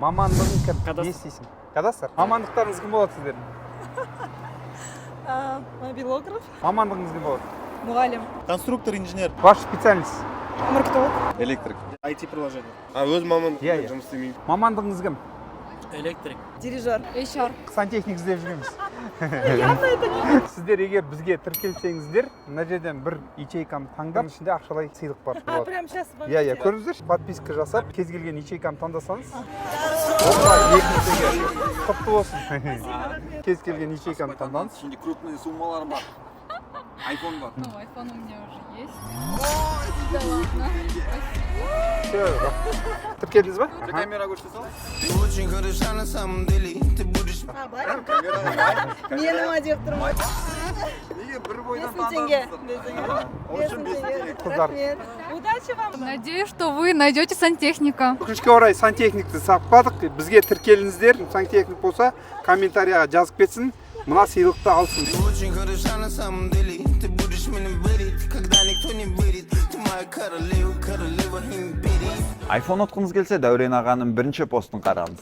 Мамандығың кім? Кадастр. Не істейсің? Кадастр. Мамандықтарыңыз кім болады сіздердің? Мобилограф. Мамандығыңыз кім болады? Мұғалім. Конструктор, инженер. Ваша специальность? Маркетолог. Электрик. IT приложение. А өз Иә, мамандығыммен иә. жұмыс істемеймін. Мамандығыңыз кім? Электрик. Дирижер. HR. Сантехник іздеп жүрміз. Сіздер егер бізге тіркелсеңіздер, мына жерден бір ячейканы таңдап, ішінде ақшалай сыйлық бар А, болады. прям сейчас? Иә, көрдіңіздерші, подписка жасап, кез келген ячейканы таңдасаңыз, опа, 2000 теңге. Құтты болсын. Кез келген ячейканы таңдаңыз. Ішінде крупный суммалар бар. Айфон бар. Ну, iPhone у меня уже есть. Да ладно. Все, тіркелдіңіз ба? Камера көрсете сал. Ты очень хороша на самом деле. Ты будешь А, былай? Мені ма деп тұрмын. Неге бір бойдан 5000 теңге. Таңдадыңыздар? 15 000 теңге. Қыздар. Рахмет. Удачи вам. Надеюсь, что вы найдете сантехника. Өкінішке орай, сантехникті таппадық. Бізге тіркеліңіздер. Сантехник болса, комментарияға жазып кетсін, мына сыйлықты алсын. Ты очень хороша на самом деле. Ты будешь меня верить, когда никто не верит. Ты моя королева, королева империи. Айфон ұтқыңыз келсе, Дәурен ағаның бірінші постын қараңыз.